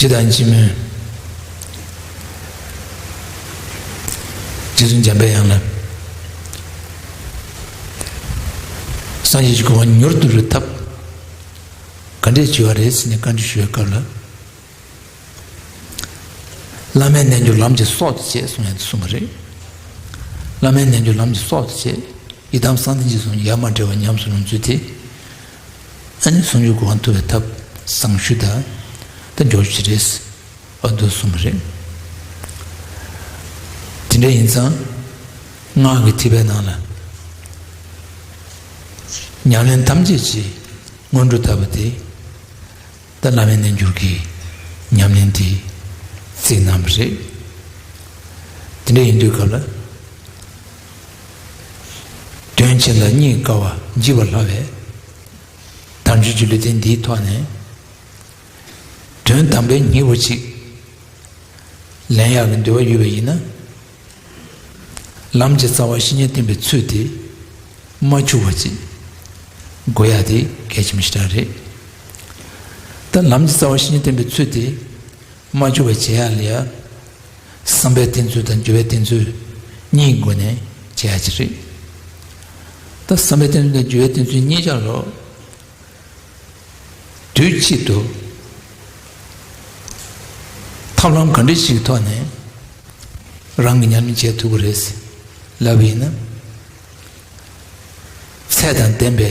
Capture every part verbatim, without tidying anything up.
ཇི་ལྟར་འཆི་མེད། རྗེ་བཙུན་འཇམ་པའི་དབྱངས་ལ། སངས་རྒྱས་ཀྱི་གོ་འཕང་མྱུར་ཐོབ་པའི་ཐབས་ག་འདྲས་བྱེད་པ་རེད་ཟེར་ནས་བཀའ་འདྲི་ཞུ་བའི་སྐབས་ལ། བླ་མའི་རྣལ་འབྱོར་ལམ་གྱི་སྲོག་ཏུ་བྱས་གསུངས་ཡང་དེ་གསུངས་པ་རེད། བླ་མའི་རྣལ་འབྱོར་ལམ་གྱི་སྲོག་ཏུ་བྱས། ཡི་དམ་གསང་བདེ་འཇིགས་གསུམ་ཡ་མ་བྲལ་བ་ཉམས་སུ་ལོངས་ཚུལ་དེ། ཨ་ནི་ཟུང་འཇུག་གོ་འཕང་ཐོབ་པའི་ཐབས་བཟང་ཤོས་དང་། ད་མགྱོགས་ཤོས་རེད། ཨ་འདུག་གསུངས་པ་རེད། དེ་འདྲ་ཡིན་ཙང་། སྔགས་ཀྱི་ཐེག་པའི་ནང་ལ། ཉམས་ལེན་ཐམས་ཅད་ཀྱི་སྔོན་འགྲོ་ལྟ་བུ་དེ། ད་བླ་མའི་རྣལ་འབྱོར་གྱི་ཉམས་ལེན་དེ་བརྩིས་གནང་བ་རེད། དེ་འདྲ་ཡིན་དུས་སྐབས་ལ། དོན་ཆེ་ལ་རྙེད་དཀའ་བ་བགྱིས་པར་སླ་བས། དལ་འབྱོར་གྱི་ལུས་རྟེན་འདིའི་ཐོག་ནས། དོན་དམ་པའི་སྙིང་པོ་གཅིག་ལེན་ཡག་གི་འདོད་པ་ཡོད་པ་ཡིན་ན། ལམ་གྱི་རྩ་བ་བཤེས་གཉེན་བསྟེན་པའི་ཚུལ་དེ་མ་འཆུག་པ་ཅིག་དགོས་ཡག་དེ་གལ་ཆེན་པོ་ཞེ་དྲག་རེད། ད་ལམ་གྱི་རྩ་བ་བཤེས་གཉེན་བསྟེན་པའི་ཚུལ་དེ་མ་འཆུག་པ་བྱེད་ཡག་ལ་ཡ། བསམ་པའི་བསྟེན་ཚུལ་དང་སྦྱོར་བའི་བསྟེན་ཚུལ་གཉིས་སྒོ་ནས་བྱེད་ཡག་ཅིག་རེད། ད་བསམ་པའི་བསྟེན་ཚུལ་དང་སྦྱོར་བའི་བསྟེན་ཚུལ་གཉིས་ཆར་ལོ། དུས་གཅིག་ཏུ་ཐབས་ལམ་ག་འདྲ་ཞིག་ཐོག་ནས་རང་གི་ཉམས་ལེན་བྱེད་ཐུབ་ཀྱི་རེད་ལབ་པ་ཡིན་ན། ཚད་དང་ལྡན་པའི་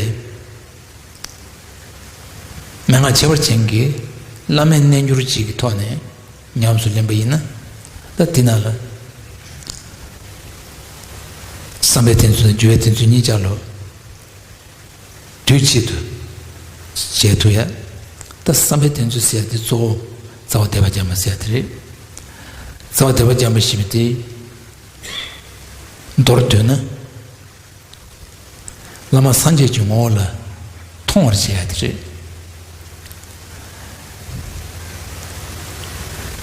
མན་ངག་ཁྱད་པར་ཅན་གྱི་བླ་མའི་རྣལ་འབྱོར་ཅིག་གི་ཐོག་ནས་ཉམས་སུ་ལེན་པ་ཡིན་ན། ད་དེ་ནང་ལ་བསམ་པའི་བསྟེན་ཚུལ་དང་སྦྱོར་བའི་བསྟེན་ཚུལ་གཉིས་ཆར་ལོ། དུས་གཅིག་ཏུ་བྱེད་ཐུབ་ཡ། ད་བསམ་པའི་བསྟེན་ཚུལ་ཟེར་ཡ་དེ་གཙོ་བོ་རྩ་བ་དད་པ་བརྒྱ་མ་ཟེར་ཡ་དེ་རེད། རྩ་བ་དད་པ་བརྒྱ་མ་ཞེས་པ་དེ་མདོར་བསྡུས་ན། བླ་མ་སངས་རྒྱས་ཀྱི་ངོ་བོ་ལ་མཐོང་བར་བྱེད་ཡ་དེ་རེད།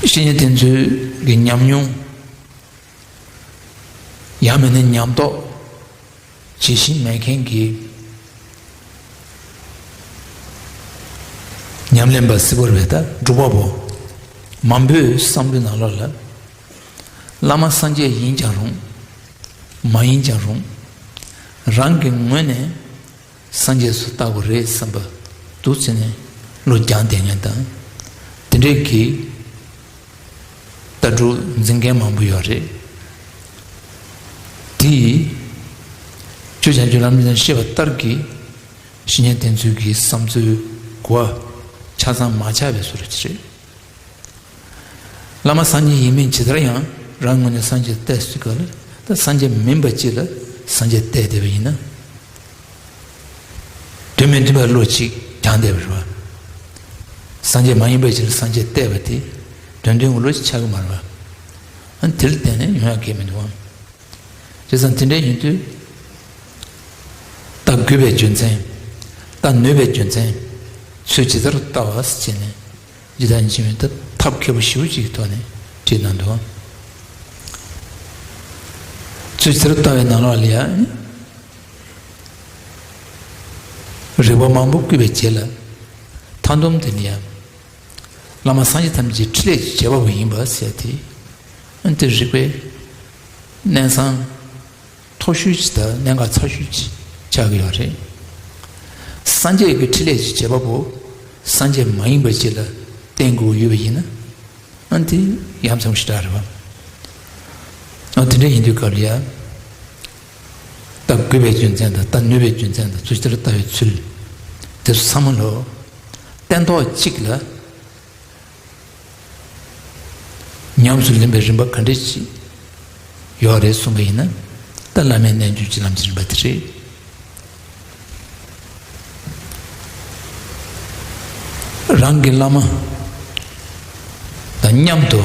བཤེས་གཉེན་བསྟེན་ཚུལ་གྱི་ཉམས་མྱོང་ཡང་མིན་ན་ཉམས་རྟོགས་ཇི་བཞིན་མེད་མཁན་གྱི་ཉམས་ལེན་པ་སི་བོར་བེ་ད་སྒྲུབ་པ་པོ་མང་པོའི་བསམ་བློའི་ནང་ལོགས་ལ། བླ་མ་སངས་རྒྱས་ཡིན་ཀྱང་རུང་། མ་ཡིན་ཀྱང་རུང་། རང་གི་ངོས་ནས་སངས་རྒྱས་སུ་བལྟ་དགོས་རེད་བསམ་པ་འདུག་ཟེར་ནས་བློ་རྒྱག་བསྡད་མཁན་དང་། དེ་འདྲས་ཀྱི་ལྟ་གྲུབ་འཛིན་མཁན་མང་པོ་ཡོད་རེད། དེ་ཡིས་ཆོས་བྱང་ཆུབ་ལམ་རིམ་ནས་བཤད་པ་ལྟར་གྱི་བཤེས་གཉེན་བསྟེན་ཚུལ་གྱི་བསམ་ཚུལ་གོ་བ་ཆ་ཚང་མ་ཆགས་པའི་བཟོ་འདྲ་ཅིག་རེད། བླ་མ་སངས་རྒྱས་ཡིན་མིན་ཇི་ལྟར་ཡང་རང་ངོས་ནས་སངས་རྒྱས་བལྟས་སྲིད་ག་ལ། ད་སངས་རྒྱས་མིན་པ་ཅིག་ལ་སངས་རྒྱས་བལྟས་བསྡད་པ་ཡིན་ན། དོན་མི་མཐུན་པའི་བློ་ཅིག་སྦྱངས་བསྡད་པ་རེད་བ། སངས་རྒྱས་མ་ཡིན་པ་ཅིག་ལ་སངས་རྒྱས་བལྟས་པ་དེ་དོན་མཐུན་གྱི་བློ་ཅིག་ཆགས་ཀྱི་མ་རེད་བ། ཨ་ནི་དེ་ལ་བརྟེན་ནས་ཡོང་ཡག་གང་ཡང་མི་འདུག་བ། བྱས་ཙང་དེ་འདྲ་ཡིན་དུས། ལྟ་དགོས་པའི་རྒྱུ་མཚན། ལྟ་ནུས་པའི་རྒྱུ་མཚན། ཚུལ་ཇི་ལྟར་ལྟ་བ་ཟེར་བྱས་ནས། ཇི་ལྟར་འཆི་མེད་ད་ཐབས་མཁས་པོ་ཞེ་པོ་ཅིག་གི་ཐོག་ནས་བྲིས་གནང་འདུག། ཚུལ་ཇི་ལྟར་ལྟ་བའི་ནང་ལོགས་ལ་ཡང་། རིགས་པ་མང་པོ་བསྐུལ་བའི་རྗེས་ལ། མཐའ་སྡོམ་དེ་ལ་ཡང་། བླ་མ་སངས་རྒྱས་ཐམས་ཅད་ཕྲིན་ལས་ཀྱི་བྱེད་པ་པོ་ཡིན་པ་ཟེར་ཏེ། ཨ་ནི་དེ་རིགས་པའི་གནས་སྟངས་མཐོ་ཤོས་ཅིག་དང་གནད་འགག་ཚ་ཤོས་ཅིག་ཆགས་ཀྱི་ཡོད་རེད། སངས་རྒྱས་ཀྱི་ཕྲིན་ལས་ཀྱི་བྱེད་པ་པོ་སངས་རྒྱས་མ་ཡིན་པ་ཅིག་ལ་བརྟེན་དགོས་ཡོད་པ་ཡིན་ན། ཨ་ནི་དེ་ཡ་མཚན་ཞེ་དྲག་རེད་བ། ཨ་དེ་འདྲ་ཡིན་དུས་སྐབས་ལ་ཡ། ལྟ་དགོས་པའི་རྒྱུ་མཚན་དང་ལྟ་ནུས་པའི་རྒྱུ་མཚན་དང་ཚུལ་ཇི་ལྟར་ལྟ་བའི་ཚུལ། དེ་ཚོ་ཚང་མ་ལོ། སྟན་ཐོག་གཅིག་ལ། ཉམས་སུ་ལེན་པའི་རིམ་པ་ག་འདྲ་ཞིག་ཡོད་རེད་གསུངས་པ་ཡིན་ན། ད་བླ་མའི་རྣལ་འབྱོར་གྱི་ལམ་གྱི་རིམ་པ་དེ་རེད། རང་གི་བླ་མ་དང་མཉམ་དུ་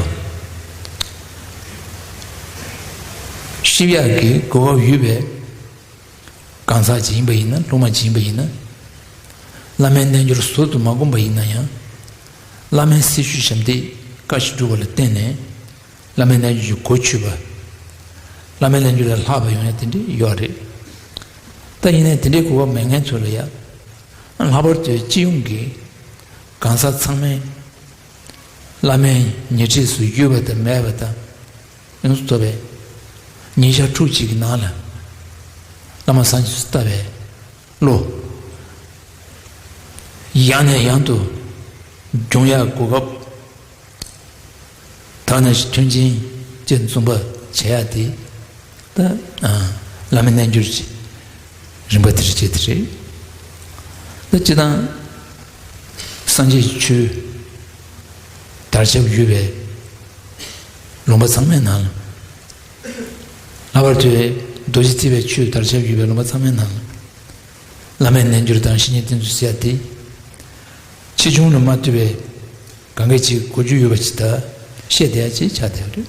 གཤིབ་ཡག་གི་གོ་སྐབས་ཡོད་པའི་གང་ཟག་ཅིག་ཡིན་པ་ཡིན་ན། སློབ་མ་ཅིག་ཡིན་པ་ཡིན་ན། བླ་མའི་རྣལ་འབྱོར་ཟུར་དུ་མ་བསྒོམས་པ་ཡིན་ན་ཡང་། བླ་མའི་སྲི་ཞུ་ཞབས་འདེགས་བཀའ་བཞིན་སྒྲུབ་པ་ལ་བརྟེན་ནས། བླ་མའི་རྣལ་འབྱོར་གྱི་གོ་ཆོད་པ། བླ་མའི་རྣལ་འབྱོར་ལས་ལྷག་པ་ཡོང་ཡ་དེ་འདྲ་ཡོད་རེད། ད་ཡིན་ནའི་དེ་འདྲའི་གོ་སྐབས་མེད་མཁན་ཚོ་ལ་ཡ། ལྷག་པར་དུ་སྤྱི་ཡོངས་ཀྱི་གང་ཟག་ཚང་མས་ བླ་མའི་ཉེ་འཁྲིས་སུ་ཡོད་པ་དང་མེད་པ་དང་། ཡོངས་སུ་རྫོགས་པའི་ཉིན་ཞག་ཕྲུགས་གཅིག་གི་ནང་ལ་བླ་མ་སངས་རྒྱས་སུ་ལྟ་བའི་བློ། ཡང་ནས་ཡང་དུ་འབྱུང་ཡག་གོ་སྐབས། དག་ན་ཞིག་མཐུན་རྐྱེན་བཅས་འཛོམས་པ་བྱེད་ཡག་དེ། ད་ཨ་བླ་མའི་རྣལ་འབྱོར་གྱི་རིམ་པ་དེ་རེད། ཅེས་དེ་རེད། ད་སྤྱིར་བཏང་སངས་རྒྱས་ཀྱི་ཆོས་དར་ཁྱབ་ཡོད་པའི་ལུང་པ་ཚང་མའི་ནང་ལ། ལྷག་པར་དུ་རྡོ་རྗེ་ཐེག་པའི་ཆོས་དར་ཁྱབ་ཡོད་པའི་ལུང་པ་ཚང་མའི་ནང་ལ། བླ་མའི་རྣལ་འབྱོར་དང་བཤེས་གཉེན་བསྟེན་ཚུལ་ཟེར་ཡག་དེ། ཆེ་ཆུང་ལ་མ་ལྟོས་པའི་གང་ག་ཅིག་གོ་རྒྱུ་ཡོད་པ་ཅིག་ད་བཤད་བསྡད་ཡག་ཅིག་ཆགས་བསྡད་པ་རེད།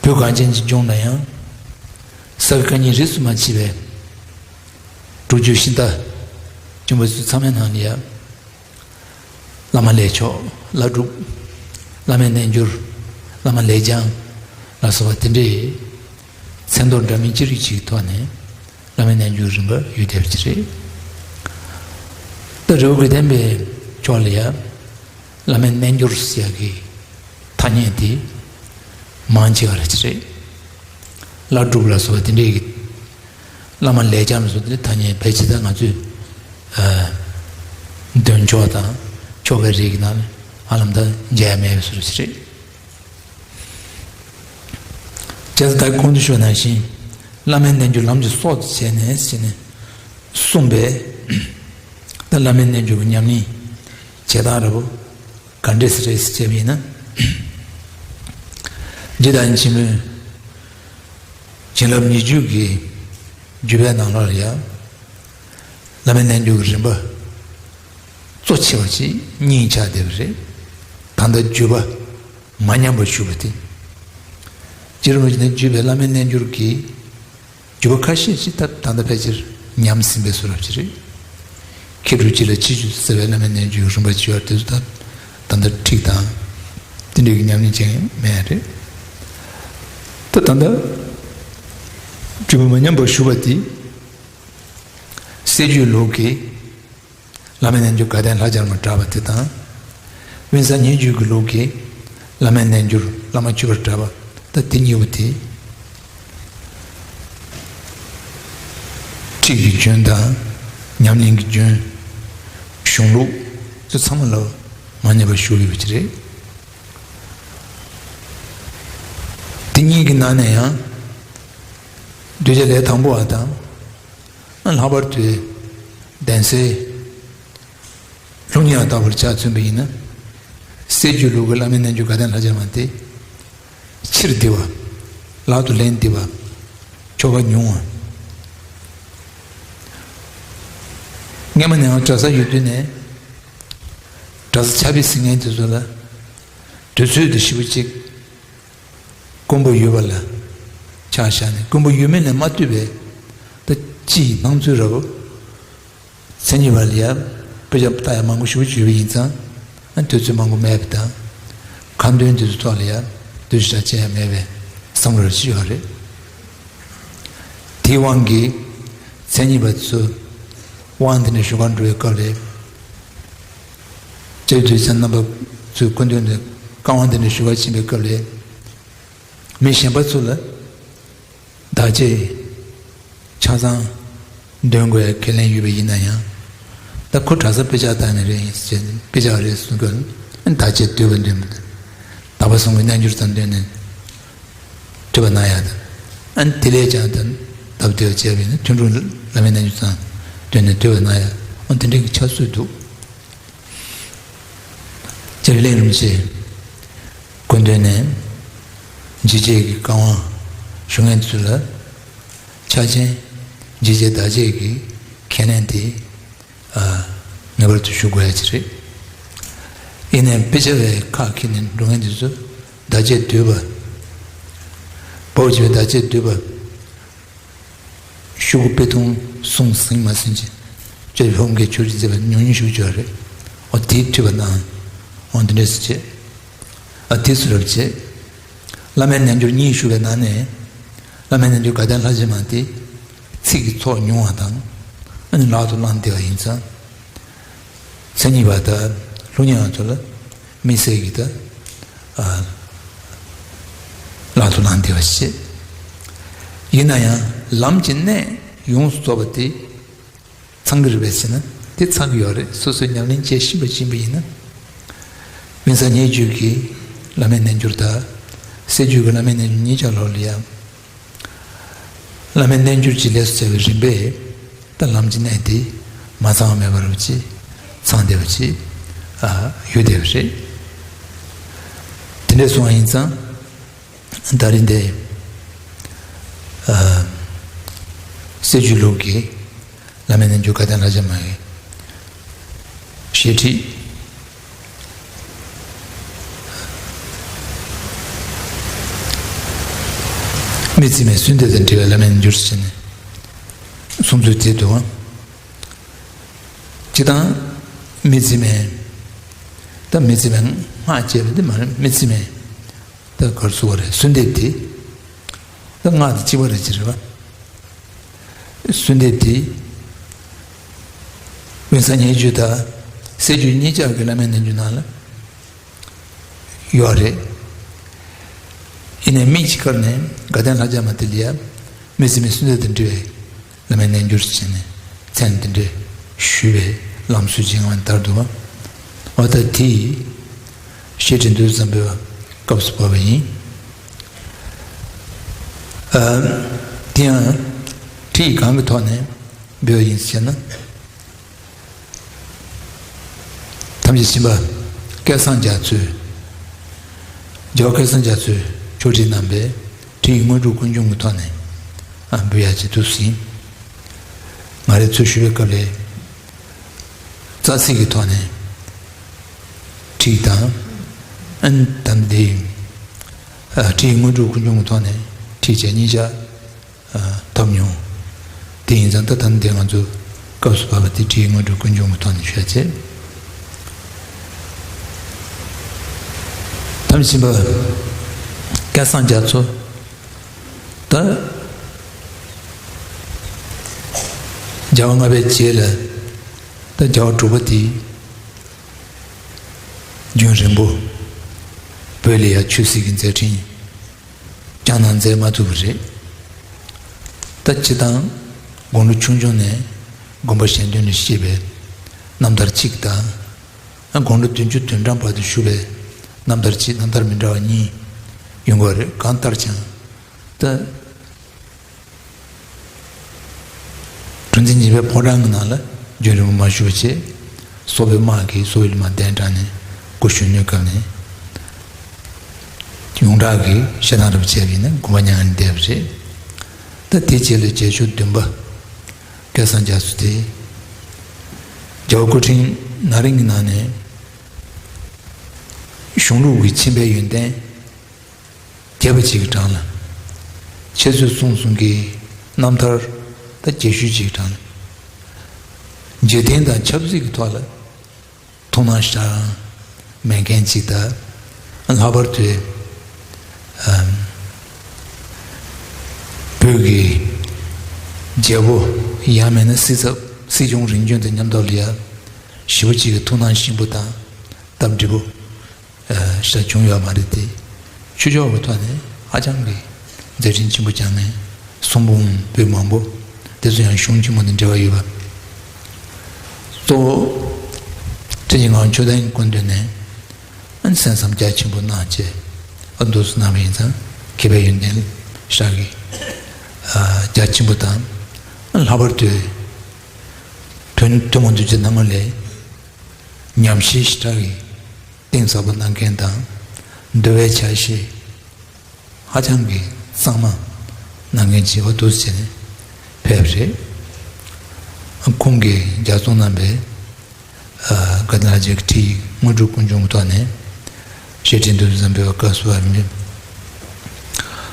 བོད་གངས་ཅན་གྱི་ལྗོངས་ན་ཡང་ས་དགེ་བཀའ་རྙིང་རིས་སུ་མ་ཆད་པའི་སྒྲུབ་བརྒྱུད་ཤིང་རྟ་ཆེན་པོ་ཚོ་ཚང་མའི་ནང་ལ་ཡང་། བླ་མ་ལས་ཆོག་བླ་སྒྲུབ། བླ་མའི་རྣལ་འབྱོར། བླ་མ་ལས་བྱང་ལ་སོགས་པ་དེ་འདྲའི་མཚན་ཐོ་འདྲ་མིན་ཅི་རིགས་ཅིག་གི་ཐོག་ནས་བླ་མའི་རྣལ་འབྱོར་རིམ་པ་ཡོད་བསྡད་པ་ཅིག་རེད། ད་རི་བོ་དགེ་ལྡན་པའི་ཕྱོགས་ལ་ཡང་བླ་མའི་རྣལ་འབྱོར་ཟེར་ཡག་གི་ཐ་སྙད་དེ་མང་ཆེ་བ་རེད་ཅིག་རེད། བླ་སྒྲུབ་ལ་སོགས་པ་དེ་འདྲའི་གི། བླ་མ་ལས་བྱང་ལ་སོགས་དེ་ཐ་སྙད་ཕལ་ཆེར་ད་ང་ཚོས་ཨ་འདོན་ཆོག་དང་ཆོ་གའི་རིགས་ནང་ནས་ཧ་ལམ་ད་མཇལ་ཡ་མེད་པའི་བཟོ་འདྲ་ཞིག་རེད། བྱས་ཙང་ད་གོང་དུ་ཞུས་ནང་བཞིན། བླ་མའི་རྣལ་འབྱོར་ལམ་གྱི་སྲོག་ཏུ་བྱས་ནས་ཟེར་ནས་གསུངས་པས། ད་བླ་མའི་རྣལ་འབྱོར་གྱི་ཉམས་ལེན་བྱེད་སྟངས་འདྲ་པོ་ག་འདྲས་སེ་རེད་ཟེར་བྱས་པ་ཡིན་ན། རྗེ་བདག་ཉིད་ཆེན་པོས་བྱིན་རླབས་ཉེར་བརྒྱད་ཀྱི་བརྒྱུད་པའི་ནང་ལོགས་ལ་ཡང་། བླ་མའི་རྣལ་འབྱོར་གྱི་རིམ་པ་གཙོ་ཆེ་བ་ཞིག་གཉིས་ཆགས་བསྡད་པ་རེད། ད་ལྟ་བརྒྱུད་པ་མ་ཉམས་པར་བཞུགས་པ་དེ། སྤྱིར་བཏང་བྱས་ན་བརྒྱུད་པའི་བླ་མའི་རྣལ་འབྱོར་གྱི་བརྒྱུད་པ་ཁ་ཤས་ཤིག་ད་ད་ལྟ་ཕལ་ཆེར་ཉམས་ཟིན་པའི་བཟོ་འདྲ་ཅིག་རེད། མཁས་གྲུབ་སྤྱི་ལ་ཕྱི་བརྒྱུད་ཟེར་བའི་བླ་མའི་རྣལ་འབྱོར་རིམ་པ་བརྒྱུད་པ་དེ་ཚོ་ད་ད་ལྟ་ཁྲིད་དང་། དེ་འདྲའི་གི་ཉམས་ལེན་བྱེད་མཁན་མེད་རེད། ད་ད་ལྟ་བརྒྱུད་པ་མ་ཉམས་པར་བཞུགས་པ་དེ། སྲད་བརྒྱུད་ལུགས་ཀྱི་བླ་མའི་རྣལ་འབྱོར་དགའ་ལྡན་ལྷ་བརྒྱ་མར་གྲགས་པ་དེ་དང་། དབེན་ས་ཉེ་བརྒྱུད་ཀྱི་ལུགས་ཀྱི་བླ་མའི་རྣལ་འབྱོར་བླ་མ་མཆོད་པར་གྲགས་པ། ད་དེ་གཉིས་པོ་དེ། ཁྲིད་ཀྱི་རྒྱུན་དང་། ཉམས་ལེན་གྱི་རྒྱུན། གཞུང་ལུགས་ཚོ་ཚང་མ་ལ་མ་ཉམས་པར་བཞུགས་ཡོད་པ་ཅིག་རེད། དེ་གཉིས་ཀྱི་ནང་ནས་ཡང་། གདུལ་བྱ་ལས་དང་པོ་བ་དང་། ལྷག་པར་དུ་གདན་སའི་ལྷུང་བཟེད་ལྟ་བུར་ཆ་མཚོན་པ་ཡིན་ན། སྲད་བརྒྱུད་ལུགས་ཀྱི་བླ་མའི་རྣལ་འབྱོར་དགའ་ལྡན་ལྷ་བརྒྱ་མ་དེ། ཕྱིར་བསྡུ་བ། ལག་ཏུ་ལེན་བསྡད་པ། ཆོ་ག་ཉུང་བ། སྔས་མ་ནས་ཡང་གྲྭ་ས་ཡོད་དུས་ནས། གྲྭ་ས་ཕྱག་དཔེ་གཟིགས་མཁན་དེ་ཚོ་ལ་དུས་ཚོད་དེ་ཞེ་པོ་ཅིག་དཀོན་པོ་ཡོད་པ་ལ་ཆ་བཞག་ནས། དཀོན་པོ་ཡོད་མེད་ལ་མ་ལྟོས་པའི་ད་སྤྱིའི་སྣང་ཚུལ་ར་བོ། མཚན་ཉིད་པ་ལ་ཡང་དཔེ་ཆ་ལྟ་ཡག་མང་པོ་ཞེ་པོ་ཅིག་ཡོད་པ་ཡིན་ཙང་། ཨ་དུས་ཚོད་མང་པོ་མེད་པ་དང་། ཁ་འདོན་དེ་ཚོའི་ཐོག་ལ་ཡང་འདུ་ཤེས་བྱེད་ཡག་མེད་པའི་བསམ་བློ་ཞིག་ཡོད་རེད། དེའི་དབང་གིས་མཚན་ཉིད་པ་ཚོས་དབང་འདི་ནས་ཞུ་གར་འགྲོ་བའི་སྐབས་ལ། སྐྱབས་རྗེ་རྣམ་པ་ཚོའི་སྐུ་མདུན་ནས་བཀའ་དབང་འདི་ནས་ཞུ་གར་ཕྱིན་པའི་སྐབས་ལ། མི་གཞན་པ་ཚོ་ལ་བདག་གཅེས་ཆ་ཚང་འདོན་དགོས་ཡ་ཁས་ལེན་ཡོད་པ་ཡིན་ན་ཡང་། ད་ཁོ་གྲྭ་ས་དཔེ་ཆ་ལྟ་ནི་རེད་ཟེར། དཔེ་ཆ་རེད་གསུང་སྐབས་ཨ་ནི་བདག་གཅེས་འདོད་པ་འདོན་པ་དང་། དག་པ་གསུང་གི་རྣལ་འབྱོར་ཙམ་འདོན་ནས་ཐོས་པ་གནང་ཡ་དང་། ཨ་ནི་དེ་ལས་ཀྱང་ད་ལྟ་བ་དེ་བ་བྱས་པ་ཡིན་ན་ཐུན་དྲུག་བླ་མའི་རྣལ་འབྱོར་ཙམ་འདོན་ནས་ཐོས་པ་གནང་ཡ། ཨ་དེ་འདྲའི་གི་ཕྱག་སྲོལ་འདུག། སྐྱབས་རྗེ་ལས་རིན་པོ་ཆེའི་སྐུ་མདུན་ནས་འཇིགས་བྱེད་ཀྱི་བཀའ་དབང་ཞུ་མཁན་ཚོ་ལ་ཕྱག་ཆེན་འཇིགས་བྱེད་བདག་གཅེས་ཀྱི་ཁས་ལེན་དེ་ཨ་ངེས་པར་དུ་ཞུ་དགོས་ཡ་ཅིག་རེད། ཡིན་ནའི་དཔེ་ཆ་བའི་ཁ་འཁྱེར་ནས་འགྲོ་མཁན་དེ་ཚོ་བདག་གཅེས་འདོད་པ། བབ་བྱས་པའི་བདག་གཅེས་འདོད་པ། ཤོག་གུ་དཔེ་ཐུང་གསུམ་ཟིན་མ་ཟིན་ཅིག་སྤྱོད་ཕོམ་གྱི་ཆོས་ཀྱི་མཛད་པ་ཉུང་ཉུང་ཞིག་བརྗོད་རེད། འོ་དེའི་ཐོས་པ་གནང་། འོ་འདི་འདྲས་སུ་བྱེད། ཨ་དེ་སུ་རབ་བྱེད། བླ་མའི་རྣལ་འབྱོར་གཉིས་ཞུ་བའི་ནང་ནས། བླ་མའི་རྣལ་འབྱོར་དགའ་ལྡན་ལྷ་བྱེད་མ་དེ་ཚིག་གི་ཚོགས་ཉུང་བ་དང་། ཨ་ནི་ལག་ཏུ་བླངས་བསྡད་པ་ཡིན་ཙང་། མཚན་ཉིད་པ་དང་ལྷུག་བསྙེན་པ་ཚོ་ལ་ དམིགས་བསལ་གྱི་ད་ཨ་ལག་ཏུ་བླངས་བསྡད་པ་ཞིག་ཡིན་ན་ཡང་ལམ་གྱི་གནད་ཡོངས་སུ་རྫོགས་པ་དེ་ཚང་གི་རེད་པས་ཟེར་ན་དེ་ཚང་གི་ཡོད་རེད། སོ་སོས་ཉམས་ལེན་བྱེད་ཤེས་པ་ཡིན་པ་ཡིན་ན། དབེན་ས་ཉེ་བརྒྱུད་ཀྱི་བླ་མའི་རྣལ་འབྱོར་དང་། སྲད་བརྒྱུད་ཀྱི་བླ་མའི་རྣལ་འབྱོར་གཉིས་ཆར་ལོག་ལ་ཡང་། བླ་མའི་རྣལ་འབྱོར་གྱི་ལས་སུ་བྱ་བའི་རིམ་པས་ད་ལམ་གྱི་གནད་དེ་མ་ཚང་བ་མེད་པ་རུ་ཅིག་ཚང་བསྡད་པ་ཅིག་ཨ་ཡོད་བསྡད་པ་རེད། དེ་འདྲ་སོང་བ་ཡིན་ཙང་། ད་རིང་འདི་ཨ་སྲད་བརྒྱུད་ལུགས་ཀྱི་བླ་མའི་རྣལ་འབྱོར་དགའ་ལྡན་ལྷ་བརྒྱ་མ་གི་བཤད་ཁྲིད། མི་རྩིས་མའི་གསོལ་འདེབས་དང་འབྲེལ་བའི་བླ་མའི་རྣལ་འབྱོར་ཟེར་ནས་གསུང་ཚུལ་དེ་འདུག་ཨང་། སྤྱིར་བཏང་མི་རྩིས་མའི། ད་མི་རྩིས་མའི་སྔགས་བཅས་པ་དེ་མ་རེད། མི་རྩིས་མའི་ད་ག་རེ་ཟེར་དགོས་རེད། གསོལ་འདེབས་དེ་ད་སྔགས་དང་གཅིག་པ་རེད་ཅེས་རེད་པ། གསོལ་འདེབས་དེ་དབེན་ས་ཉེ་བརྒྱུད་དང་སྲད་བརྒྱུད་གཉིས་ཆར་གྱི་བླ་མའི་རྣལ་འབྱོར་ནང་ལ་ཡོད་རེད། ཡིན་ནའི་དམིགས་ཀྱིས་བཀར་ནས་དགའ་ལྡན་ལྷ་བརྒྱ་མ་དེ་ལ་ཡང་མི་རྩིས་མའི་གསོལ་འདེབས་དང་འབྲེལ་བའི་བླ་མའི་རྣལ་འབྱོར་ཟེར་ནས་མཚན་དེ་འདྲ་ཞུས་པའི་ལམ་སྲོལ་ཅིག་ཡང་དར་འདུག་པ། འོ་ད་དེ་བཤད་ཁྲིད་འདུག་བསམ་པའི་སྐབས་སུ་བབས་པ་ཡིན། ཨ། དེ་ཡང་ཁྲིད་གང་གི་ཐོག་ནས་འབུལ་བ་ཡིན་ཟེར་ན། ཐམས་ཅད་མཁྱེན་པ་སྐལ་བཟང་རྒྱ་མཚོས། རྒྱལ་བ་སྐལ་བཟང་རྒྱ་མཚོས་ཕྱོགས་སྒྲིག་གནང་བའི་ཁྲིད་དངོས་གྲུབ་ཀུན་འབྱུང་གི་ཐོག་ནས་ཨ་འབུལ་ཡག་ཅིག་འདུག་ཟིན། ང་རའི་ཚུལ་ཞུ་བའི་སྐབས་ལ་རྩ་ཚིག་གི་ཐོག་ནས་ཁྲིད་དང་། ཨན་དམ་དེ་ཨ་ཁྲིད་དངོས་གྲུབ་ཀུན་འབྱུང་གི་ཐོག་ནས་ཁྲིད་བྱས་གཉིས་ཆར་ཐོབ་མྱོང་། དེ་ཡིན་ཙང་ད་ལྟ་འདི་ང་ཚོ་སྐབས་སུ་བབས་པ་དེ་ཁྲིད་དངོས་གྲུབ་ཀུན་འབྱུང་གི་ཐོག་ནས་ཞུ་ཡ་བྱེད། ཐམས་ཅད་མཁྱེན་པ་སྐལ་བཟང་རྒྱ་མཚོ་ད་རྒྱལ་བ་ལྔ་པའི་རྗེས་ལ་ད་རྒྱལ་བ་དྲུག་པ་དེ་རྒྱུན་རིང་པོ་བོད་ལ་ཡ་ཆོས་སྲིད་ཀྱི་མཛད་འཕྲིན་བསྐྱངས་གནང་མཛད་མ་ཐུབ་པ་རེད། ད་སྤྱིར་བཏང་དགུང་ལོ་ཆུང་ཆུང་ནས་དགོངས་པ་གཞན་དོན་ལ་གཤེགས་པའི་རྣམ་ཐར་གཅིག་དང་། དགུང་ལོ་བདུན་ཅུ་དོན་གྲངས་བར་དུ་བཞུགས་པའི་རྣམ་ཐར་གཅིག་རྣམ་ཐར་མི་འདྲ་བ་གཉིས་ཡོང་གི་རེད། གང་ལྟར་ཀྱང་ད། གྲུ་འཛིན་གཉིས་པའི་ཕོ་བྲང་གི་ནང་ལ་རྒྱུན་རིང་པོ་མ་བཞུགས་པ་བྱས། སོག་པོའི་དམག་གིས་སོག་པོའི་ལུང་པ་གདན་དྲངས་ནས་སྐུ་གཞོན་ནུའི་སྐབས་ནས་ཡོངས་གྲགས་ཀྱི་བཤད་སྟངས་འདྲ་པོ་བྱས་པ་ཡིན་ན་དགོངས་པ་མྱ་ངན་ལས་འདས་པ་རེད། ད་དེ་རྗེས་ལ་རྗེས་ཕྱོགས་བདུན་པ་སྐལ་བཟང་རྒྱ་མཚོ་དེ་རྒྱལ་བ་སྐུ་ཕྲེང་ན་རིམ་གྱི་ནང་ནས་གཞུང་ལུགས་ཀྱི་མཁྱེན་པའི་ཡོན་ཏན། རྒྱས་པ་ཅིག་གི་གྲངས་ལ། འཆད་རྩོད་གསུམ་གསུམ་གྱི་རྣམ་ཐར་ད་རྒྱས་ཤོས་ཅིག་གི་གྲངས་ལ། འཇིག་རྟེན་དང་ཆབ་སྲིད་ཀྱི་ཐོག་ལ་ཐུགས་སྣང་ཞེ་དྲག་མེད་མཁན་ཅིག་དང་། ལྷག་པར་དུ་ཨམ་བོད་ཀྱི་རྒྱལ་པོ་ཡང་མིན་ན་སྲིད་ཚབ་སྲིད་སྐྱོང་རིམ་བྱོན་དང་མཉམ་དུ་ལ་ཡ་ཞེ་པོ་ཅིག་གི་ཐུགས་སྣང་ཆེན་པོ་དང་སྟབས་འགྲིག་པོ། ཨ་ཤ་བྱུང་ཡོད་མ་རེད་དེ། ཆོས་ཕྱོགས་ཀྱི་ཐོག་ནས་ཧ་ཅང་གི་མཛད་འཕྲིན་ཆེན་པོ་བསྐྱངས་ནས་གསུང་འབུམ་པོད་མང་པོ་དེ་ཚོ་ཡང་གཞུང་ཆེན་མོ་དང་འབྲེལ་བ་ཡོད་པ། གཙོ་བོ་བཀྲ་ཤིས་སྒང་ཆོས་ལྡན་སྐུ་མདུན་ནས་གསན་བསམ་རྒྱ་ཆེན་པོ་གནང་བྱས་ཨ་འདུག་སེ་གནང་བ་ཡིན་ཙང་མཁས་པའི་ཡོན་ཏན་ཤ་གི་ཨ་རྒྱ་ཆེན་པོ་དང་ལྷག་པར་དུ་ཐུན་ཐུན་མོང་གདུལ་བྱའི་སྣང་ངོ་ལས་ཉམས་བཞེས་ཤ་གི་གཏིང་ཟབ་པོ་གནང་མཁན་དང་། འདུལ་བའི་ཆ་ཤས་ཧ་ཅང་གི་གཙང་མ་གནང་མཁན་ཅིག་འདུག་ཟེར་ནས་ཕེབས་རེད། ཁོང་གིས་ལྗགས་རྩོམ་གནང་པའི་ཨ་དགའ་ལྡན་ལྷ་རྗེ་གི་ཁྲིད་དངོས་གྲུབ་ཀུན་འབྱུང་གི་ཐོག་ནས་བཤད་ཁྲིད་འདུག་བསམ་པའི་སྐབས་སུ་བབས་ནས།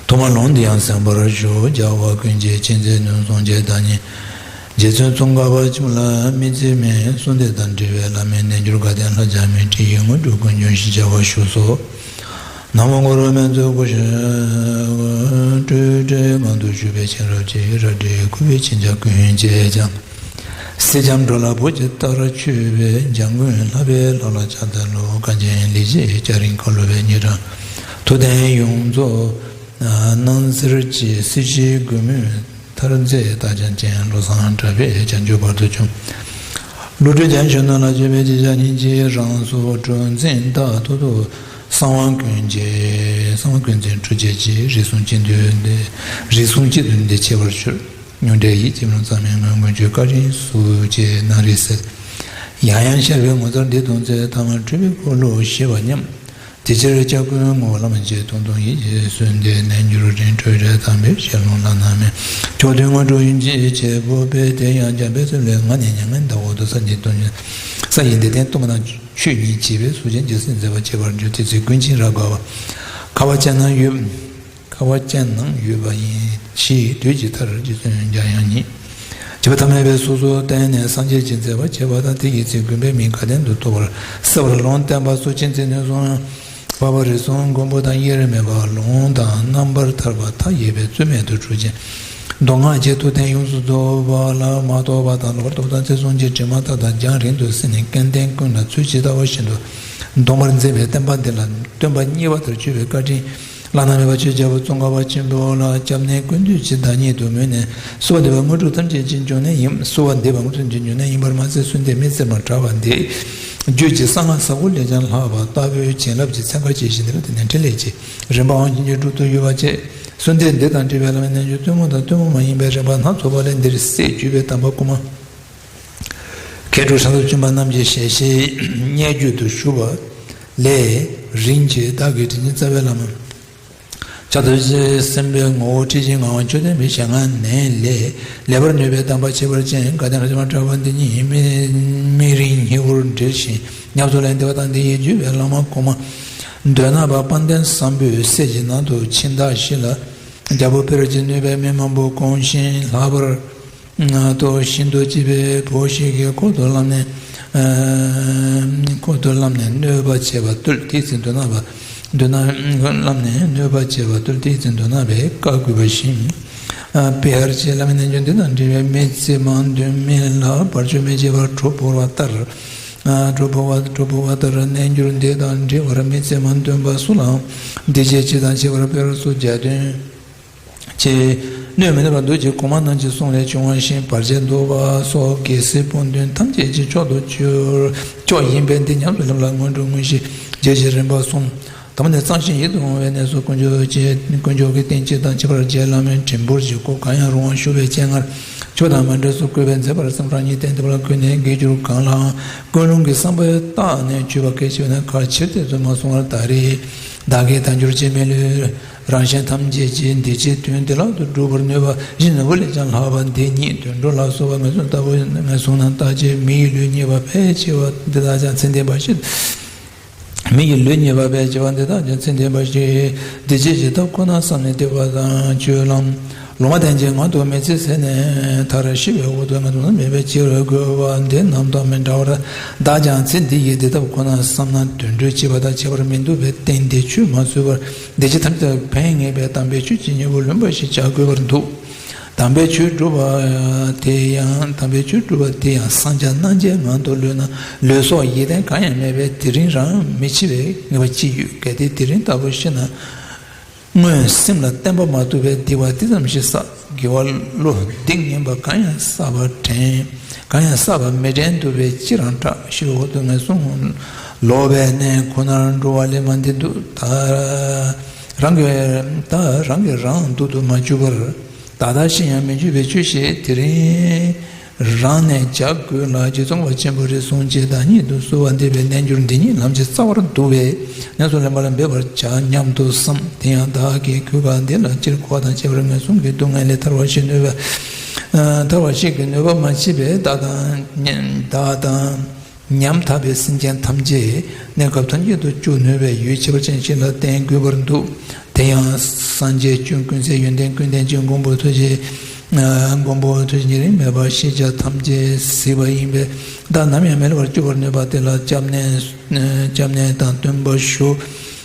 ཐོག་མར་ལུང་འདི་ཡང་གསན་པར་ཞུ། རྒྱལ་བ་ཀུན་མཁྱེན་མཁྱེན་བརྩེ་ནུས་གསུམ་རྗེ་བདག་ཉིད། རྗེ་བཙུན་ཙོང་ཁ་པ་ཆེན་པོ་ལ་མི་རྩིས་མའི་གསོལ་འདེབས་དང་འབྲེལ་བའི་བླ་མའི་རྣལ་འབྱོར་དགའ་ལྡན་ལྷ་བརྒྱ་མའི་ཁྲིད་ཡིག་དངོས་གྲུབ་ཀུན་འབྱུང་ཞེས་བྱ་བ་བཞུགས་སོ། ན་མོ་གུ་རུ་མཉྫུ་གུ་ཤ། སྤྲོས་བྲལ་གང་དུ་བཞུགས་པའི་མཁྱེན་རབ་ཀྱི་རལ་གྲིས་བཀུག་པའི་མཁྱེན་བརྩེ་ཀུན་གྱིས་ཀྱང་། སེང་ལྕམ་སྒྲོ་ལ་བུ་གཅིག་ལྟར་མཆོད་པའི། འཇམ་མགོན་ལྷ་པའི་ལྷ་ལ་ཕྱག་འཚལ་ལོ། དཀའ་ཆེན་ལས་བྱེད་སྐྱ་རེངས་འཁོར་ལོ་བའི་ཉེ་འགྲམ། མཐུ་ལྡན་ཡོངས་རྫོགས་སྣང་གསལ་གྱི། སྲིད་ཞིའི་མགོན་མེད་མཐར་མཛད་རྟགས་ཀྱང་ཅན། བློ་བཟང་གྲགས་པའི་བྱང་ཆུབ་བར་དུ་འབྱུང་། བློ་གྲོས་ཀྱང་གཞོན་ནུ་ལ་སྤྱོད་པའི་ཕྱི་ཕྱག་སྙིང་རྗེའི་རང་གཟུགས་གྲུ་འཛིན་དག་ཐོག་ཏུ། གསང་བ་ཀུན་གྱི་གསང་བ་ཀུན་འཛིན་གྲུ་ཆད་ཀྱི། རིགས་གསུམ་གཅིག་ཏུ་འདི་རིགས་གསུམ་གཅིག་ཏུ་འདི་ཆེ་བར་གྱུར། མྱུར་འབྲལ་ཡིད་ཀྱི་རླུང་ཙམ་མེད། མངོན་མངོན་གྱུར་བཀའ་དྲིན་སུ་བྱས་ན་རེ་ཟེར། ཡང་ཡང་ཤར་བའི་ངོ་མཚར་འདི་མཐོང་ཚེ། ཐ་མར་འཁྲུལ་པའི་འཁོར་ལོ་ཞི་བར་སྙམ། དེ་ཕྱིར་སྐྱབས་མགོན་ངོ་བོ་བླ་མ་མཆིས། ཐུང་ཐུང་ཡིད་ཀྱིས་གསོལ་འདེབས་ནས། འགྱུར་རིང་སྤྲོས་བྲལ་དམ་པའི་ཞལ་ལུང་བླ་ན་མེད། མཆོག་ཐུན་དངོས་གྲུབ་ཡིན་ཕྱིར་བྱེད་པོ་པས། དེ་ཡང་འཇམ་དཔལ་གསུམ་ལས་ང་ནི་མྱ་ངན་འདའ་འོ་དོ། ས་ཡི་འདི་དོན་ས་ཡི་འདི་དོན་སྟོང་པ་དང་ཆོས་ཉིད་བྱེད་པའི་གཟུགས་ཅན་གྱི་སེམས་མཛད་པ་བྱེད་པར་འགྱུར། དེ་ཚེ་ཀུན་མཁྱེན་རབ་དགའ་བ། ཁ་བ་ཅན་ན་ཡོད། ཁ་བ་ཅན་ནང་ཡོད་པ་ཡིན་ཞེས་དུས་ཀྱི་མཐར་རྗེ་བཙུན་འཇམ་དབྱངས་ཉིད། བྱིས་པ་ཐ་མལ་པའི་གཟུགས་སུ་བསྟན་ནས་སངས་རྒྱས་ཀྱི་མཛད་པ་བྱེད་པ་དང་། དེ་ཡི་ཚེ་མགོན་པོའི་མིང་དགའ་ལྡན་དུ་ཐོབ་པར་གསལ་བར་ལུང་བསྟན་པ་སོགས་ཅི་མཛད་ནུས་གསུངས། འཕགས་པ་རིགས་གསུམ་མགོན་པོ་དང་དབྱེར་མེད་པ། ལུང་དང་རྣམ་པར་ཐར་པ་མཐའ་ཡས་པའི་རྩོད་མེད་དུ་གྲུབ་ཅིང་། མདོ་སྔགས་ཀྱི་མཐུ་རྟེན་ཡོངས་སུ་རྫོགས་པ་ལ་མ་རྟོགས་པ་དང་ལོག་པར་རྟོག་དང་ཚེ་བཟུང་གི་དྲི་མ་དག་དང་རྒྱང་རིང་དུ་བསྲིངས་ནས་སྐལ་ལྡན་ཀུན་ལ་ཚུལ་ཇི་ལྟ་བ་བཞིན་དུ་འདོམས་པར་མཛད་པའི་བསྟན་པ་འདི་ལ་སྟོན་པ་གཉིས་པ་ལྟར་གྱུར་པའི་བཀའ་དྲིན་བླ་ན་མེད་པ་ཆོས་རྒྱལ་པོ་ཙོང་ཁ་པ་ཆེན་པོ་ལ་སྐྱབས་གནས་ཀུན་འདུས་ཀྱི་བདག་ཉིད་དུ་མོས་ནས། གསོལ་བ་འདེབས་པ་དངོས་གྲུབ་ཐམས་ཅད་ཀྱི་འབྱུང་གནས་ཡིན། གསོལ་བ་འདེབས་པ་དངོས་གྲུབ་ཀྱི་འབྱུང་གནས་ཡིན་པར་མ་ཟད། གསོལ་འདེབས་མི་ཚེར་མ་བྲལ་བ་འདི། རྒྱུད་ཀྱི་གསང་སྔགས་ཟབ་པོ་ལས་ཀྱང་ལྷག་པ་ལྟ་བུའི་བྱིན་རླབས་ཀྱི་ཚན་ཁ་ཅན་ཞིག་འདི་ལ་བརྟེན་ནས་འཕྲིན་ལས་ཀྱི་རིམ་པའང་སྙིང་རྗེ་སྒྲུབ་ཏུ་ཡོད་པ་བཅས། གསོལ་འདེབས་འདི་དང་འབྲེལ་བའི་བླ་མའི་རྣལ་འབྱོར་སྟོན་མོ་དང་སྟོན་མོ་མ་ཡིན་པའི་རིམ་པ་སྣ་ཚོགས་པ་ལས་འདིར་གསལ་བརྗོད་པའི་དམ་པ་ཀུ་མ། མཁས་གྲུབ་ཕྲེང་རབ་བཅུ་པ་རྣམས་ཀྱི་ཞལ་བཞེས་སྙན་བརྒྱུད་དུ་ཞུ་བ་ལས། རིམ་གྱིས་བདག་གི་དྲིན་ཅན་རྩ་བའི་བླ་མ། ཕྱག་རྡོ་རྗེ་སེམས་དཔའི་ངོ་བོ་ཁྲི་བཞི་ངག་དབང་མཆོག་ལྡན་པའི་ཞལ་སྔ་ནས་ལས། ལེགས་པར་ནུས་པའི་གདམས་པ་ཁྱད་པར་ཅན་དགའ་ལྡན་རབ་འབྱམས་གྲགས་པ་འདི་ཉིད་དམིགས་དམིགས་རིམ་སྙིང་པོར་འདྲིལ་ཞིང་ཉམས་སུ་ལེན་བདེ་བ་དང་བདེ་བའི་རྒྱུ་བའི་བླ་མ་གོང་མ། མདོ་སྔགས་པ་དཔལ་ལྡན་བཟང་པོའི་སྲས་ཀྱི་ནང་དུ་ཕྱིན་བདག་བཞི་ལ། རྒྱལ་པོ་དཔལ་གྱི་ནུས་པས་མི་མང་པོ་གོང་བཞིན་ལྷག་པར་དུ་ཤིན་ཏུ་གཅེས་པའི་བུ་ཞིག་གིས་ཁོ་ཐུགས་ལམ་ནས་ཁོ་ཐུགས་ལམ་ནས་གནོད་པ་བྱས་པ་བཏུལ། དེའི་ཚེ་མདོ་སྔགས་པ་མདོ་སྔགས་ལམ་ནས་གནོད་པ་བྱས་པ་བཏུལ། དེའི་ཚེ་མདོ་སྔགས་པས་བཀའ་བསྐུལ་བ་བཞིན། དཔེར་ཆེས་བླ་མའི་རྣལ་འབྱོར་འདི་དང་འབྲེལ་བའི་མི་ཚེ་མང་དུ་མི་ལ་བར་ཆད་མི་བྱེད་པར་གྲོགས་བོར་བ་ལྟར། གྲོགས་བོར་བ་གྲོགས་བོར་བ་ལྟར་རྣལ་འབྱོར་འདི་དང་འབྲེལ་བར་མི་ཚེ་མང་སྟོན་པ་སུ་ལའང་འདི་བྱས་ཅི་དང་ཁྱད་པར་དཔེར་སུ་བརྒྱ་སྟོན། ཅེས་སྣོད་མི་ནུས་པ་འདུག་ཅེས་གོང་མ་རྣམས་ཀྱི་གསུང་ལས་བྱུང་བ་བཞིན་བར་ཆད་འདོར་བ་སོགས་རྒྱལ་སྲིད་སྤུན་མཐུན་ཐམས་ཅད་ཀྱི་མཆོག་ཏུ་གྱུར་མཆོག་ཡིན་པས་འདི་ཉམས་སུ་ལེན་པ་ལ་སྔོན་འགྲོ་དངོས་གཞི་རྒྱས་ཀྱི་རིམ་པ་གསུམ། དང་པོ་ནས་གཙང་ཞིང་ཡིད་དུ་འོང་བའི་གནས་སུ་དཀོན་མཆོག་ཅེས་དཀོན་མཆོག་གི་རྟེན་སྤྱི་དང་ཁྱད་པར་རྒྱལ་བླ་མའི་བྲིས་འབུར་གྱི་སྐུ་གང་ཡང་རུང་བ་བཞུགས་པའི་སྤྱན་སྔར་ཆོས་དང་མ་འདྲེས་སུ་བཀོད་པའི་མཛད་པར་སེམས་རང་ཉིད་བརྟེན་ཐུབ་ལ་ཀུན་ནས་དགེ་གྱུར་གང་ལའང་ཀུན་སློང་གི་བསམ་པས་བརྟགས་ནས་བརྗོད་པ་གལ་ཆེ་བས་ན་ཁ་ཕྱིར་ཏེ་ཚུལ་མ་གསུང་བར་ད་རེས་བདག་གིས་དལ་འབྱོར་གྱི་མི་ལུས། རང་གཞན་ཐམས་ཅད་ཀྱི་བདེ་སྐྱིད་དོན་བདེ་བླག་ཏུ་འགྲུབ་པར་ནུས་པ་བཞིན་ནོར་བུ་ལས་ཀྱང་ལྷག་པ་འདི་ཉིད་དུད་འགྲོ་ལ་སོགས་པ་ངན་སོང་ལྟ་བུ་ངན་སོང་ན་བརྟག་ཅིང་མི་ཡི་ལུས་རྙེད་པ་ཕལ་ཆེ་བ་འདི་དག་ཀྱང་ཚེ་འདས་པ་ཞིག་མི་ཡི་ལུས་རྙེད་པ་ཕལ་ཆེ་བ་འདི་དག་ཀྱང་ཚེ་འདས་པ་ཞིག་བདེ་སྐྱིད་ཀྱི་ཐབས་ཁོ་ན་བསམ་ནས་བསྟོད་པ་དང་སྤྱོད་ལམ། ལོང་བ་དོན་གྱི་ངང་དུ་མི་ཚེ་ཟད་ནས་མཐར་ཤི་བའི་འོག་ཏུ་ངན་སོང་མེད་པའི་ཕྱིར་དགོས་པ་འདི་རྣམས་དང་མི་འདྲ་བར་བདག་ཀྱང་ཚེ་འདི་ཡི་བདེ་ཐབས་ཁོ་ན་བསམ་ན་དུད་འགྲོའི་སྐྱེ་བ་དང་ཁྱད་པར་མི་འདུག་པས་བརྟེན་ཏེ་ཆོས་མ་བཟོད་པར། བདེ་སྐྱིད་ཐམས་ཅད་ཕན་ངེས་པའི་དམ་པའི་ཆོས་ཀྱི་སྙིང་པོ་ལོན་པ་ཞིག་བྱ་དགོས་པར་འདུག་དམ་པའི་ཆོས་སྒྲུབ་པ་དེ་ཡང་དམ་པའི་ཆོས་སྒྲུབ་པ་དེ་ཡང་སངས་རྒྱས་རྣམས་ཀྱི་ངང་དུ་ལུས་ན་ལུས་སྲོག་ཡིད་བརྟན་གང་ཡང་མེད་པས་དེ་རིང་རང་མི་འཆི་བའི་ངེས་པ་ཅི་ཡོད། གལ་ཏེ་དེ་རིང་ལྟ་བུ་ཤི་ན། སྔོན་སེམས་ལ་བརྟན་པ་མ་ཐུབ་པས་སྡིག་པ་དེ་ཙམ་ཞིག་བསགས། དགེ་བ་བློ་གདེང་ངན་པ་གང་ཡང་བསགས་པ་དྲན། གང་ཡང་བསགས་པ་མི་དྲན་འདུག་པས་ཅི་རང་སྐྲག་ཤི་བའི་འོག་ཏུ་ངན་སོང་ལོག་པའི་གནས་ཁོ་ནར་འགྲོ་བ་ལས་མ་འདས་འདུག་ད་རང་གིས་ད་རང་གིས་རང་སྡུག་ཏུ་མ་གྱུར་པར་ད་ལྟ་ཤི་ཡང་མི་འགྱུར་བའི་ཆོས་ཤིག་དེ་རིང་རང་ནས་བྱ་དགོས་ལགས་ཀྱིས་ཙོང་ཁ་པ་ཆེན་པོ་རེ་ཟུང་གིས་བདག་ཉིད་དུ་གསོལ་བ་འདེབས་པའི་རྣལ་འབྱོར་འདི་ཉིད་ལམ་གྱི་རྩ་བར་འདུག་པས་ངན་སོང་ལེན་པ་ལ་འབད་པར་བྱ་སྙམ་དུ་བསམ། དེ་ཡང་བདག་གིས་གོས་དཀར་འདི་ལ་སྤྱིར་འཁོར་བ་དང་བཅས་པར་ངན་སོང་གི་སྡུག་བསྔལ་ལས་ཐར་བ་ཞིག་ནུས་པ། ཐར་བ་ཞིག་གི་ནུས་པ་མ་མཆིས་པས་བདག་དང་བདག་དང་ཉམ་ཐག་པའི་སེམས་ཅན་ཐམས་ཅད་གནས་སྐབས་ཐམས་ཅད་དུ་སྐྱོབ་ནུས་པའི་ཡུལ་ཁྱད་པར་ཅན་ཞིག་ལ་བརྟེན་དགོས་པར་འདུག་དེ་ཡང་སངས་རྒྱས་སྐྱོན་ཀུན་ཟད་ཡོན་ཏན་ཀུན་ལྡན་གྱི་མགོན་པོ་ཐུགས་རྗེ་མགོན་པོ་ཐུགས་རྗེ་ཉེ་རིང་མེད་པ་ཤེས་བྱ་ཐམས་ཅད་གཟིགས་པ་ཡིན་པས་བདག་ནམ་ཡང་མི་སླུ་བར་སྐྱོབ་པར་ནུས་པ་དེ་ལ་སྐྱབས་གནས་སྐྱབས་གནས་དང་བསྟོད་པ་ཞུ།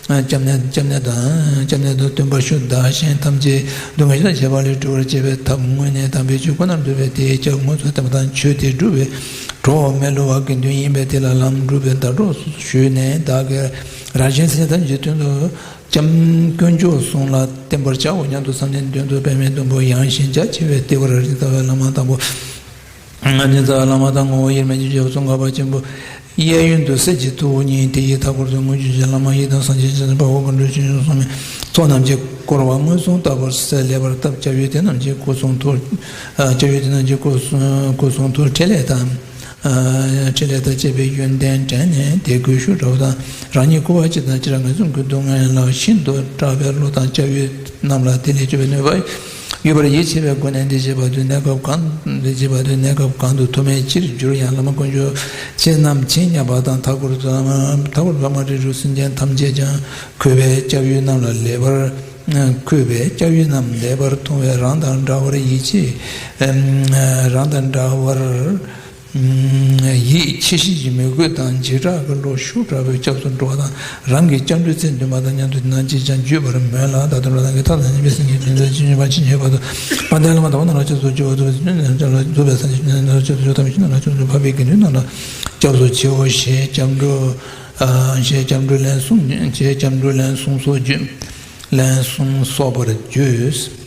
སྐྱབས་གནས་སྐྱབས་གནས་དང་། སྐྱབས་གནས་དང་། སྟོན་པ་ཤུ་དག་གཞན་ཐམས་ཅད་སྡུག་བསྔལ་ཞི་དང་ཞི་བ་ལས་གྲོལ་བར་བྱེད་པའི་ཐབས་དངོས་གནས་དམ་པའི་ཆོས་ཁོ་ནར་འདུ་བས། དེའི་སྐྱབས་དངོས་སུ་བསྟེན་པ་དང་། ཆོས་དེ་བསྒྲུབས་པས་གྲོགས་མི་བསླུ་བ་དགེ་འདུན་ཡིན་པས། དེ་ལ་ལམ་སྒྲུབ་པའི་ཟླ་གྲོགས་སུ་ཞུས་ནས། བདག་གིས་རང་གཞན་སེམས་ཅན་ཐམས་ཅད་དོན་དུ་སྐྱབས་དཀོན་མཆོག་གསུམ་ལ་བརྟེན་པར་བྱའོ་སྙམ་དུ་བསམས་ནས། མདུན་དུ་པདྨའི་སྡོང་པོ་ཡངས་ཤིང་རྒྱ་ཆེ་བའི་ལྟེ་བར་རིགས་རྩ་བའི་བླ་མ་དང་པོ། རིགས་རྩ་བའི་བླ་མ་དང་ངོ་བོ་དབྱེར་མེད་ཀྱི་སྤྱོད་པ་ཙོང་ཁ་པ་ཆེན་པོ། གཡས་གཡོན་དུ་གསེར་གྱི་ཐུབ་པ་གཉིས། དེ་ཡི་མཐའ་སྐོར་དུ་དངུལ་ཆུ་བཞི། བླ་མ་ཡི་དམ་སངས་རྒྱས་ཆོས་དང་དཔའ་བོ་མཁའ་འགྲོ་ཆོས་སྐྱོང་སྲུང་མའི་ཚོགས་རྣམས་ཀྱིས་བསྐོར་བ་མངོན་སུམ་རྟག་པར་གསལ་ལེགས་པར་བཏབ། སྐྱབས་ཡུལ་དེ་རྣམས་ཀྱི་སྐུ་གསུང་ཐུགས། ཨ། སྐྱབས་ཡུལ་དེ་རྣམས་ཀྱི་སྐུ་གསུང་སྐུ་གསུང་ཐུགས་ཕྲིན་ལས་དང་། ཨ། ཕྲིན་ལས་དང་བཅས་པའི་ཡོན་ཏན་དྲན་ནས་དད་གུས་ཤུགས་དྲག་པོ་དང་། རང་ཉིད་སྐུ་པར་ཅི་དང་ཅི་རང་ངེས་བཟུང་གི་སྡུག་བསྔལ་ལ་ཤིན་ཏུ་སྐྲག་པའི་བློ་དང་། སྐྱབས་ཡུལ་རྣམས་ལ་དེ་ལས་སྐྱོབ་པའི་ནུས་པ་ཡོད་པར་ཡིད་ཆེས་པའི་སྒོ་ནས། འདི་བྱེད་པ་དུས་གནས་སྐབས་གང་། འདི་བྱེད་པ་དུས་གནས་སྐབས་གང་དུ་ཐུགས་སྨོན་ཅིར་གྱུར་ཡང་། བླ་མ་དཀོན་མཆོག་ཁྱེད་རྣམས་ཇི་སྙམ་པ་དང་། མཐའ་སྐོར་དུ་མཐའ་སྐོར་དུ་མ་རིག་རུས་སེམས་ཅན་ཐམས་ཅད་ཀྱང་གུས་པས་སྐྱབས་ཡུལ་རྣམས་ལ་ལེགས་པར། གུས་པས་སྐྱབས་ཡུལ་རྣམས་ལེགས་པར་མཐོང་བས། རང་དང་འདྲ་བར་ཡིད་ཆེས། རང་དང་འདྲ་བར། ཡིད་ཆེས་ཤིང་མོས་གུས་དང་འཇིགས་སྐྲག་གི་བློ་ཤུགས་དྲག་པོས་སྐྱབས་སུ་འགྲོ་བ་དང་། རང་གི་སྐྱབས་འགྲོའི་ཚེ་འདུན་པ་དང་མཉམ་དུ་ནང་ཅིས་ཀྱང་བརྒྱུད་པར་མོས་ལ། ད་དུང་རང་གི་ཐབས་དང་མཉམ་པའི་སེམས་ཀྱིས་དོན་དུ་ཅི་ནུས་པ་ཅི་བྱེད་པ་དང་། དཔལ་ལྡན་བླ་མ་དམ་པ་རྣམས་ལ་སྐྱབས་སུ་མཆིའོ། རྫོགས་པའི་སངས་རྒྱས་ཆོས་ཉན་པ་རྣམས་ལ་སྐྱབས་སུ་མཆིའོ། ཐམས་ཅད་རྣམས་ལ་སྐྱབས་སུ་མཆིའོ། འཕགས་པའི་དགེ་འདུན་རྣམས་ལ་སྐྱབས་སུ་མཆིའོ་ཞེས་སྐྱབས་འགྲོ། ཞེས་སྐྱབས་འགྲོའི་ལན་གསུམ། ཞེས་སྐྱབས་འགྲོའི་ལན་གསུམ་སོགས་བརྗོད། ལན་གསུམ་སོགས་པར་བརྗོད།